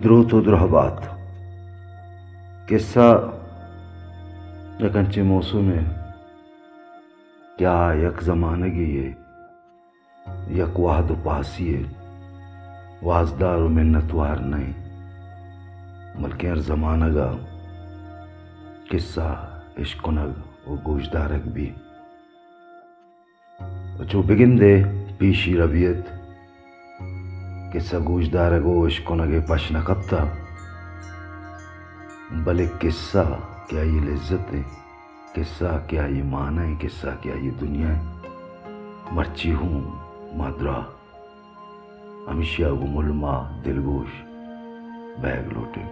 دروت و درہبات۔ قصہ یک انچیں موسمے کہ آ یک زمانگے ءِ، یک وہد و پاسے ءِ وازدار و منتوار نہ ایں، بلکیں ہر زمانگ ءَ قصہ اشکنگ و گوشدارگ بی۔ و چو بگندے پیشی ربیت، قصہ گوشدارگ و اشکنگ ءِ پش نہ کپتہ، بلے قصہ کہ آئی لذت ایں، قصہ کہ آئی معنی ایں، قصہ کہ آئی دنیا ایں، مرچی ہوں ما دراہ ہمیشی ءَ گوں ملما دلگوش بئیگ لوٹیں۔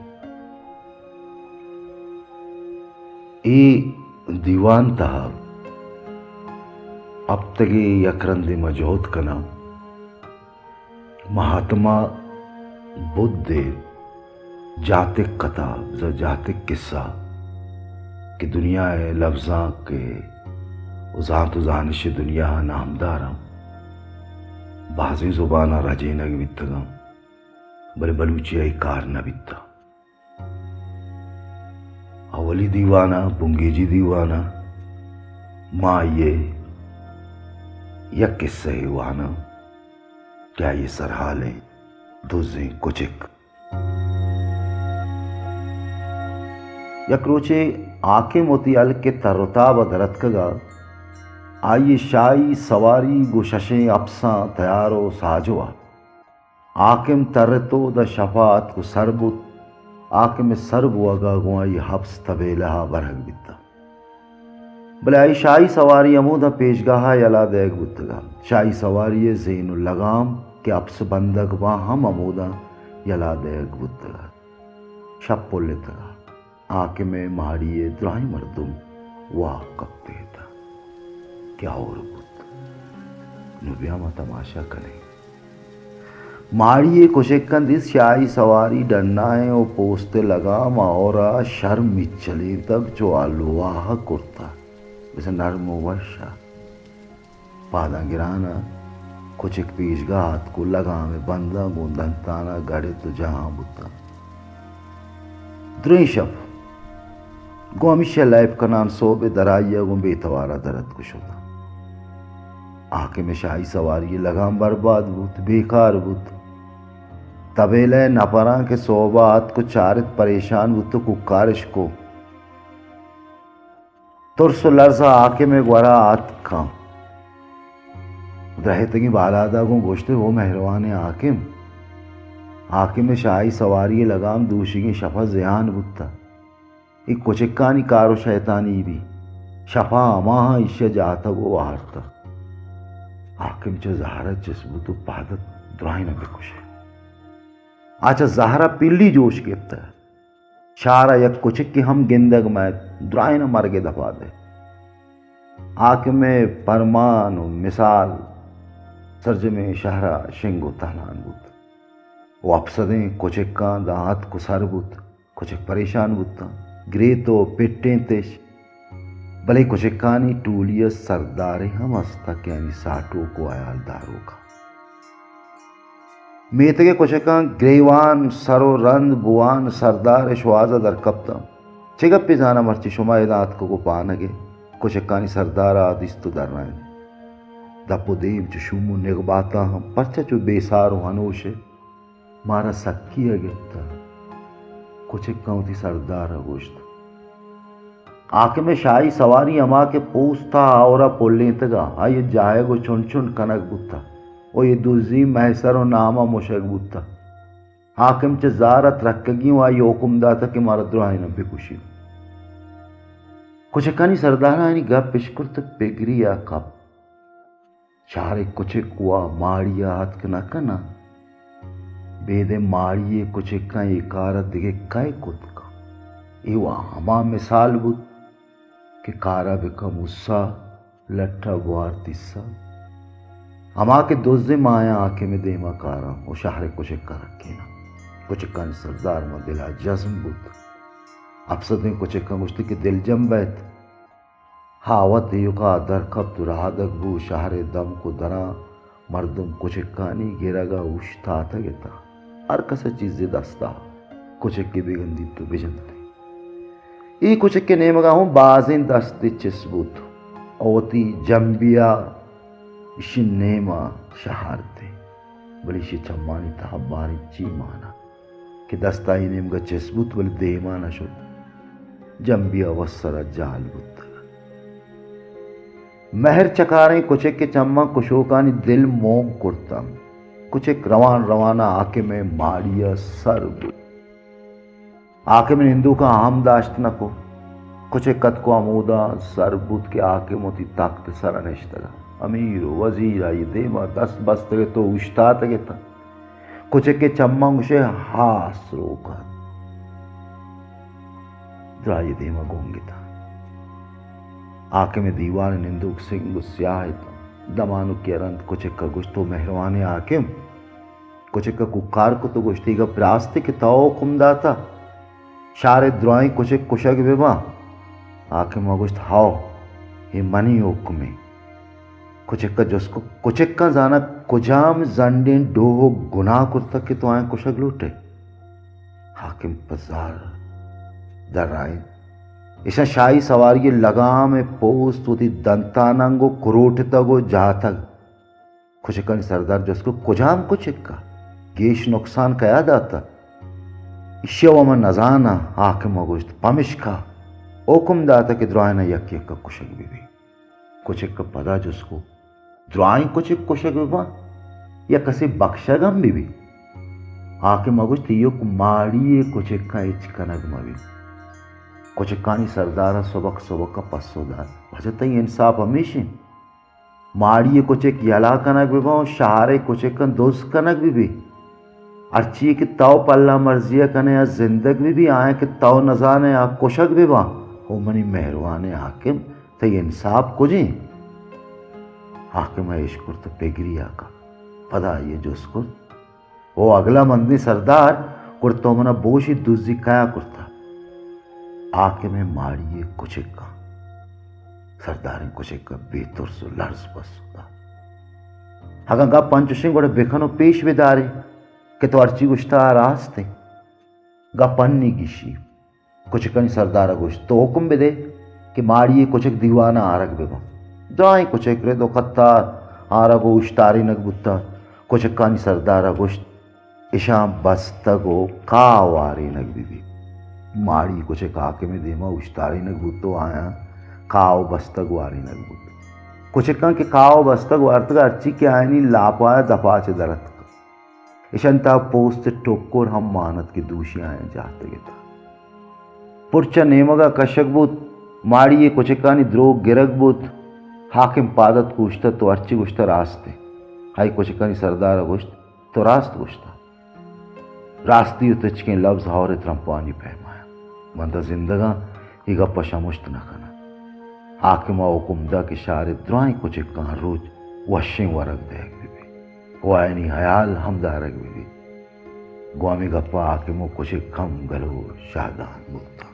اے دیوان تہا ہپتگے یک رندے ما جہد کناں مہاتما بدھ ءِ جاتک کتھا، بزاں جاتک قصہ کہ دنیا ءِ لبزانک ءِ و زانت و زانش ءِ دنیا ءَ نامداراں، بازیں زباناں رجینگ بیتگاں، بلے بلوچی ءَ اے کار نہ بیتہ۔ اولی دیوان ءَ، بنگیجی دیوان ءَ، ما آئی ءِ یک قصہ ءَ واناں کہ آئی ءِ سرحال ایں دزیں کچک۔ یک روچے حاکم وتی ہلک ءِ تر و تاب ءَ در اتکگ ءَ، آئی ءِ شاہی سواری گوں ششیں اپساں تیار و ساجو ءَ۔ حاکم ترت و داں شپ ءَ اتک و سر بوت۔ حاکم ءِ سر بوگ ءَ گوں آئی ءِ اپس طبیلہ ءَ برگ بیتہ۔ بلے آئی شاہی سواری ہموداں پیشگاہ ءَ یلہ دئیگ بوتگ ءَ۔ شاہی سواری ءِ زین و لگام کہ اپس بندگ باں ہم ہموداں یلہ دئیگ بوتگ ءَ۔ شپ پلتگ ءَ۔ حاکم ءِ ماڑی ءِ دراہیں مردم واب کپتگ اتاں کہ ہور بوت۔ نوں بیا ما تماشا کنیں۔ ماڑی ءِ کچکاں دیست شاہی سواری ڈنائیں و پوست ءِ لگام ہور ءَ شر مچلینتگ، چو الواہ کرتہ، بس نرم و وش ءَ۔ پاداں گران ءَ کچک پیشگاہ اتک و لگام ءِ بنداں گوں دنتان ءَ گڑت و جہان بوتاں۔ دریں شپ گوں ہمیشی ءَ لیب کنان سہب ءِ درائی ءَ گوں بے توار ءَ در اتک و شتاں۔ حاکم ءِ شاہی سواری ءِ لگام برباد بوت، بیکار بوت۔ طبیلہ ءِ نپراں کہ سہب ءَ اتک و چارت پریشان بوت و کوکار اش کو۔ ترس و لرز ءَ حاکم ءِ گورا اتکاں۔ درہتگیں بالاد ءَ گوں گوشت ئے، او مہروانیں حاکم! حاکم ءِ شاہی سواری ءِ لگام دوشیگیں شپ ءَ زیان بوتہ۔ اے کچکانی کار و شیطانی بی۔ شپ ءَ ہماہاں ایشی ءَ جاتگ و وارتہ۔ حاکم چہ زہر ءَ چست بوت و پاد ات دراہین ءَ بکشے۔ آ چہ زہر ءَ پلی جوش گپتہ۔ شہر ءَ یک کچکے ہم گندگ مئیت، دراہین ءَ مرگ ءِ دپا دئے۔ حاکم ءِ پرمان و مثال سرجمیں شہر ءَ شنگ و تالان بوت و ہپت سدیں کچکاں داں اتک و سر بوت۔ کچک پریشان بوتاں، گریت و پٹینتش۔ بلے کچکانی ٹولی ءِ سردارے ہم ہستہ کہ آنی ساٹوک و ہیال داروک ات۔ میتگ ءِ کچکاں گریوان، سر و رند، بوان، سردار ءِ شوہاز ءَ در کپتاں۔ چے گپے زاناں، مرچی شما ادا اتکگ و پانگ ئے؟ کچکانی سردار ءَ آ دیست و درائینت۔ دپ و دیم چو شوم و نگباتاں ہم، پرچا چو بے سار و ہنوش ئے؟ مارا سکی ءَ گپتہ۔ کچکاں وتی سردار ءَ گوشت۔ حاکم ءِ شاہی سواری ہما کہ پوست ءَ ہور ءَ پلینتگ ءَ، آئی ءِ جاہگ و چنڈ چنڈ کنگ بوتہ و اے دزی مہسر و نام ءَ مشگ بوتہ۔ حاکم چہ زار ءَ ترکگی و آئی ءَ حکم داتہ کہ مارا دراہیناں بکشیت۔ کچکانی سردار ءَ آیانی گپ اشکرت ءُ پگری ءَ کپت۔ شہر ءِ کچک وا ماڑی ءَ اتک نہ کناں۔ بیدے ماڑی ءِ کچکاں اے کار ءَ دگہ کئے کت کنت؟ اے وا ہما مثال بوت کہ کار ءَ بکن موسیٰ، لٹ ءَ بوار تیسا۔ ہما کہ دزیں ماہیاں حاکم ءِ دیما کاراں ءُ شہر ءِ کچک ءَ رکیناں۔ کچکانی سردار ماں دل ءَ جزم بوت۔ ہپت سدیں کچکاں گوشت کہ دلجم بئیت۔ ہاوت ایوکا در کپت ءُ رہادگ بوت۔ شہر ءِ دمک ءُ دراں مردم کچکانی گرگ ءَ اوشتاتگ اتاں۔ ہر کس ءَ چیزے دست ءَ۔ کچکے بگندیت و بجنت۔ اے کچکے نیمگا ہوں بازیں دستے چست بوت و وتی جنبیا اشی نیما شہارتے، بلے اشی چمانی تہا باریں چی مانا کہ دست آئی نیمگا چست بوت، بلے دیما نہ شت۔ جنبیا وت سرا جال بوتگ۔ مہر چکاریں کچک ء چماں کشوکانی دل موم کرتنت۔ کچک روان روانا حاکم ء ماڑی ء سر بوت۔ حاکم ء نندوکاں ہم داشت نہ کو۔ کچک اتک و ہمودا سر بوت کہ حاکم وتی تخت ء سرا نشتگ ات۔ امیر و وزیر آئی ء دیما دست بستگ ات و اوشتاتگ اتنت۔ کچک ء چماں گوشئے ہاس روک ات۔ دراہی ء دیما گنگ اتاں۔ حاکم ء دیوان ء نندوک سنگ و سیاہ اتاں۔ دمانکے ء رند کچک ء گوشت، تو مہروانیں حاکم؟ کچک ء کوکار کت و گوشت، اے گپ راستے کہ تو حکم داتا شہر ء درائیں کچک کشگ بہ باں؟ حاکم ء گوشت، ہئو، اے منی حکمے۔ کچک ء جست کت، کچکاں زاناں کجام زنڈیں ڈوہ و گناہ کرتگ کہ تو آیاں کشگ لوٹئے؟ حاکم پہ زار درائینت۔ ایشاں شاہی سواری ء لگام ء پوست وتی دنتاناں گوں کروٹتگ و جاتگ۔ کچکانی سردار جست کت، کجام کچک ء؟ گیش نقصان کیا داتگ؟ ایشی ء و من نزاناں، حاکم ء گوشت، پمشکا حکم داتگ کہ درائیناں یک یک ء کشگ بہ بیت۔ کچک ء پدا جست کت، درائیں کچک کشگ بہ باں یا کسے بکشگ ہم بہ بیت؟ حاکم ء گوشت، ایوک ماڑی ء کچکاں ہچ کنگ مہ بیت۔ کچکانی سردار ء سبک سبک ء پسو دات، واجہ تئی انصاف ہمیش انت، ماڑی ء کچک یلا کنگ بہ باں و شہر ء کچکاں دز کنگ بہ بیت۔ ہرچی کہ تو پلہ مرزی ء کنئے آ زندگ بہ بیت، آیاں کہ تو نزانئے آ کشگ بہ باں۔ او منی مہروانیں حاکم، تئی انصاف کجیں؟ حاکم ء اشکرت ء پگری ء کپت۔ پدا آئی ء جست کرت، او اگلا مندیں سردار، گڑا تو منا بگوش اے دزی کیا کرتہ؟ حاکم ء ماڑی ء کچکاں۔ سرداریں کچک ء بے ترس و لرز پسو دات، اگاں گپ انچوشیں گڑا بکن و پیش بدارے کہ تو ہرچی گوشتہ آ راست انت۔ گپ انی گیشی۔ کچکانی سردار ء گوشت، تو حکم بدے کہ ماڑی ء کچک دیوان ء آرگ بہ بنت۔ درائیں کچک رد و قطار آرگ و اوشتارینگ بوتاں۔ کچکانی سردار ء گوشت، اشاں بستگ و کاہ وارینگ بہ بیت۔ ماڑی کچک حاکم ء دیما اوشتارینگ بوت و آیاں کاہ و بستگ وارینگ بوت۔ کچکاں کہ کاہ و بستگ وارتگ، ہرچی کہ آیانی لاپا ء دپا چہ در اتک۔ اشانی تہا پوست ء ٹکر ہم مان ات کہ دوشی آیاں جاہتگ اتاں۔ پرچا نیمگا کشگ بوت، ماڑی ء کچکانی دروگ گرگ بوت۔ حاکم پاد اتک اوشتت و ہرچی گوشتہ راست انت۔ آئی کچکانی سردار ء گوشت، تو راست گوشتہ۔ راستی و تچکیں لبز ہئور ء ترمپانی پیما انت۔ من داں زندگاں اے گپ ء شمشت نہ کناں۔ حاکم ء حکم دات کہ شہر ء درائیں کچکاں ہر روچ وشیں ورگ دئیگ بہ بیت و آیانی ہیال ہم دارگ بہ بیت۔ گوں ہمے گپ ء حاکم و کچک ہم گل و شادان بوتاں۔